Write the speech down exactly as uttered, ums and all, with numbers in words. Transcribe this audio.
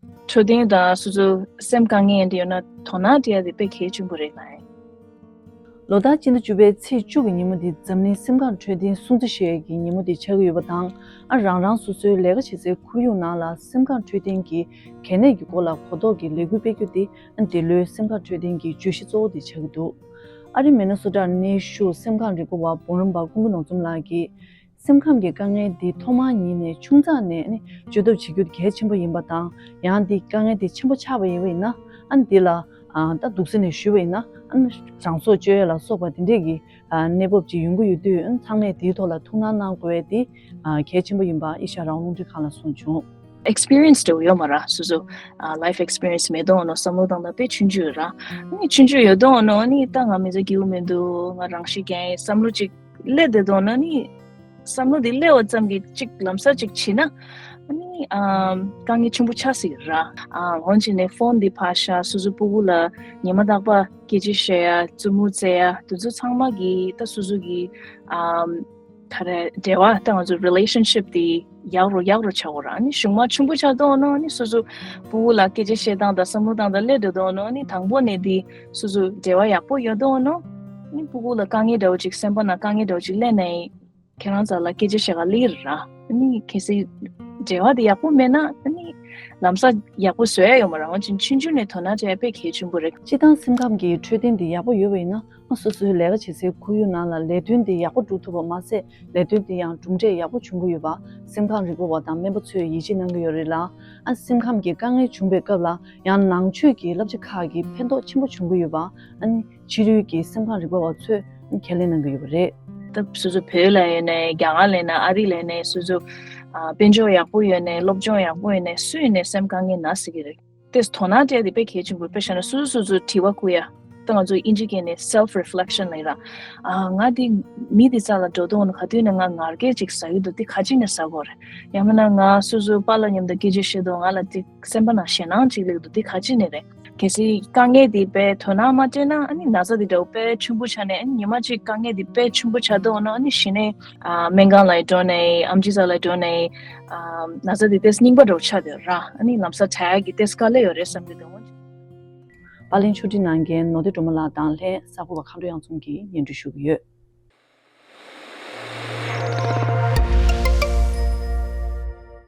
འཕྲོད་བསྟེན་དང་སོ་སོ་སེམས་དཀའ་ངལ་འདི་ཡོད་ན་དོ་སྣང་སྤྲད་ཡ་དེ་དཔེ་གལ་ཆེན་པོ་རེད་ལ། ལོ་ལྟར་སྤྱི་ཟླ་བཅུ་པའི་ཚེས་བཅུ་གི་ཉིན་མོ་འདི་འཛམ་གླིང་སེམས་ཁམས་འཕྲོད་བསྟེན་སྲུང་བརྩི་ཞུ་ཡས་ཀྱི་ཉིན་མོ་འདི་ཆགས་ཀྱི་ཡོད་པ་དང་། ཨ་རང་རང་སོ་སོའི་ལས་ཀ་བྱེད་སའི་ཁོར་ཡུག་ནང་ལ་སེམས་ཁམས་འཕྲོད་བསྟེན་གྱི་གལ་གནད་ཀྱི་སྐོར་ལ་གོ་རྟོགས་ཀྱི་ལས་འགུལ་སྤེལ་རྒྱུ་འདི་ཨ་འདི་ལོའི་སེམས་ཁམས་འཕྲོད་བསྟེན་གྱི་བརྗོད་གཞི་གཙོ་བོ་འདི་ཆགས་ཀྱི་འདུག་ཨ་རི་མི་ནི་སོ་ཊར་གནས་བཞུགས་སེམས་ཁམས་རིག་པ་བ་འབུམ་རམས་པ་ཀུན་དགའ་ནོར་འཛོམས་ལགས་ཀྱིས། སེམས་ཁམས་ཀྱི་དཀའ་ངལ་འདི་ཐོག་མར་ཉིད་ནས་ཆུང་ཙག་ནས་ནི་བཅོས་ཐབས་བྱེད་རྒྱུ་གལ་ཆེན་པོ་ཡིན་པ་དང་། ཡང་འདི་དཀའ་ངལ་འདི་ཆེན་པོ་ཆགས་པ་ཡིན་པ་ཡིན་ན་ཨ་ནི་འདི་ལ་ཨ་ད་འདུག་སེ་ནས་ཞུས་པ་ཡིན་ན་ཨ་ནི་རང་སྲོག་གཅོད་ཡ་ལ་སོགས་པ་འདི་འདྲས་ཀྱི་ཨ་གནས་བབ་ཅིག་ཡོང་གི་ཡོད་དུས། ཨ་ནི་ཚང་མས་འདིའི་ཐོག་ལ་ཐུགས་སྣང་གནང་དགོས་ཡ་འདི་ཨ་གལ་ཆེན་པོ་ཡིན་པ་ཨེ་ཤ་ཡ་རང་དབང་རླུང་འཕྲིན་ཁང་ལ་གསུངས་བྱུང་། Experience འདྲ་བོ་ཡོད་མ་རེད། སོ་སོ་ཨ་life experience མེད་དོ་ནོ་བསམ་བློ་བཏང་ད་དཔེ་ཆུང་ཆུང་ཡོད་ར། ཨ་ནི་ཆུང་ཆུང་ཡོད་དོ་ནོ་ཨ་ནི་ད་ང་མི་ཚེ་སྐྱིད་པོ་མི་འདུག་ང་རང་ཤི་རྒྱག་ཡིན་བསམ་བློ་ཅིག་སླེབས་བསྡད་དོ་ན་ནི། བསམ་བློ་འདི་སླེབས་པ་ཙམ་གྱིས་གཅིག་ལམ་སང་གཅིག་བྱེད་ན། ཨ་ནི་ཨམ་དཀའ་ངལ་ཆེན་པོ་ཆགས་སྲིད་ར། ཨ་འོན་ཀྱང་ནས་ཕོན་འདི་ཕར་བཞག་སོ་སོ་སྤུ་གུ་ལ་ཉི་མ་རྟག་པར་སྐད་ཆ་བཤད་ཡ་རྩེད་མོ་རྩེ་ཡ་དེ་ཚོ་ཚང་མ་གིས་ད་སོ་སོ་གི་ཨམ་ག་རེ་འབྲེལ་བ་ད་ང་ཚོ་relationship འདི་ཡག་རུ་ཡག་རུ་ཆགས་འོ་ར། ཨ་ནི་གཞུག་མ་ཆུང་པོ་ཆགས་དོ་ནོ་ཨ་ནི་སོ་སོ་སྤུ་གུ་ལ་སྐད་ཆ་བཤད་སྟངས་དང་བསམ་བློ་བཏང་སྟངས་སླེབས་འགྲོ་དོ་ནོ་ཨ་ནི་དང་པོ་ནས་འདི་སོ་སོ་འབྲེལ་བ་ཡག་པོ་ཡོད་དོ་ནོ། ཨ་ནི་སྤུ་གུ་ལ་དཀའ་ངལ་འདྲ་བོ་ཅིག་སེམས་པ་ནང་དཀའ་ངལ་འདྲ་བོ་ཅིག་སླེབས་ནའི། ཁྱེད་རང་ཚོ་ལ་སྐད་ཆ་བཤད་ག་ལི་ར། ཨ་ནི་གལ་སྲིད་འབྲེལ་བ་དེ་ཡག་པོ་མེད་ན་ཨ་ནི་ལམ་སང་ཡག་པོ་བཟོ་ཡ་ཡོད་མ་རེད། འོན་ཀྱང་ཆུང་ཆུང་ནས་དོ་སྣང་བྱེད་ཡ་དཔེ་གལ་ཆེན་པོ་རེད། སྤྱིར་བཏང་སེམས་ཁམས་ཀྱི་འཕྲོད་བསྟེན་དེ་ཡག་པོ་ཡོད་པ་ཡིན་ན་སོ་སོའི་ལས་ཀ་བྱེད་སའི་ཁོར་ཡུག་ནང་ལ་ལས་དོན་དེ་ཡག་པོ་སྒྲུབ་ཐུབ་པ་མ་ཟད། ལས་དོན་དེ་ཡང་གྲུབ་འབྲས་ཡག་པོ་བྱུང་གི་ཡོད་པ་སེམས་ཁམས་རིག་པ་བ་དང་སྨན་པ་ཚོས་ཡིད་ཆེས་གནང་གི་ཡོད་རེད་ལ། ཨ་སེམས་ཁམས་ཀྱི་དཀའ་ངལ་བྱུང་བའི་སྐབས་ལ་ཡང་ནང་ཆོས་ཀྱི་བསླབ་བྱ་ཁག་གི་ཕན་ཐོགས་ཆེན་པོ་བྱུང་གི་ཡོད་པ། ཨ་ནི་ཕྱི་རོལ་གྱི་སེམས་ཁམས་རིག་པ་བ་ཚོས་ཁས་ལེན་གནང་གི་ཡོད་པ་རེད། ད་སོ་སོ་བོད་ལ་ཡོད་ནས་རྒྱ་གར་ལ་ཡོད་ནས་ཨ་རི་ལ་ཡོད་ནས་སོ་སོ་ཨ་དཔལ་འབྱོར་ཡག་པོ་ཡོད་ནས་སློབ་སྦྱོང་ཡག་པོ་ཡོད་ནས་སུ་ཡིན་ནས་སེམས་དཀའ་ངལ་ན་སྲིད་ཀྱི་རེད། དེ་དོ་སྣང་སྤྲད་དེ་དཔེ་གལ་ཆེན་པོ་དཔེ་བཞག་ན་སོ་སོ་སོ་སོ་དྲི་བ་བསྐུར་ཡ། ད་ང་ཚོ་ཨིན་ཇི་སྐད་ནས་self reflection ལབ་ཡ་ར། ཨ་ང་དེ་མི་དེ་རྩ་ལ་འགྲོ་དོ་ནོ་ག་དུས་ནས་ང་ངར་སྐད་ཅིག་ཟ་གི་འདུག་དེ་ག་ཅི་ནས་ཟ་དགོས་རེད། ཡང་མིན་ན་ང་སོ་སོ་པཱ་ལགས་མཉམ་དུ་སྐད་ཆ་བཤད་དོ་ང་ལ་དེ་སེམས་པ་ནང་ཞེད་སྣང་ཅིག་སླེབས་འདུག་དེ་ག་ཅི་ནས་རེད། གལ་སྲིད་དཀའ་ངལ་དེ་དཔེ་དོ་སྣང་མ་སྤྲད་ན་ཨ་ནི་ན་ཚ་དེ་འདྲ་བོ་དཔེ་ཆེན་པོ་ཆགས་ནས་ཨ་ནི་ཉི་མ་གཅིག་དཀའ་ངལ་དེ་དཔེ་ཆེན་པོ་ཆགས་འདུག་ན་ཨ་ནི་གཞི་ནས་ཨ་སྨན་ཁང་ལ་འགྲོ་ནས་ཨམ་ཆི་ས་ལ་འགྲོ་ནས་ཨ་ན་ཚ་དེ་ཏོག་ཙམ་རྙིང་པ་འདྲ་བོ་ཆགས་བསྡད་ར། ཨ་ནི་ལམ་སང་དྲག་ཡག་གི་ཏོག་ཙམ་དཀའ་ལས་ཡོད་རེད་བསམ་གྱི་འདུག་པར་ལེན་ཆོས་ཁྲི་ནང་གི་ནོར་བདེ་སྒྲོལ་མ་ལགས་དང་ལྷན་གསར་འགོད་པ་མཁའ་འགྲོ་གཡང་འཛོམས་ཀྱིས་སྙན་སྒྲོན་ཞུ་གི་ཡོད།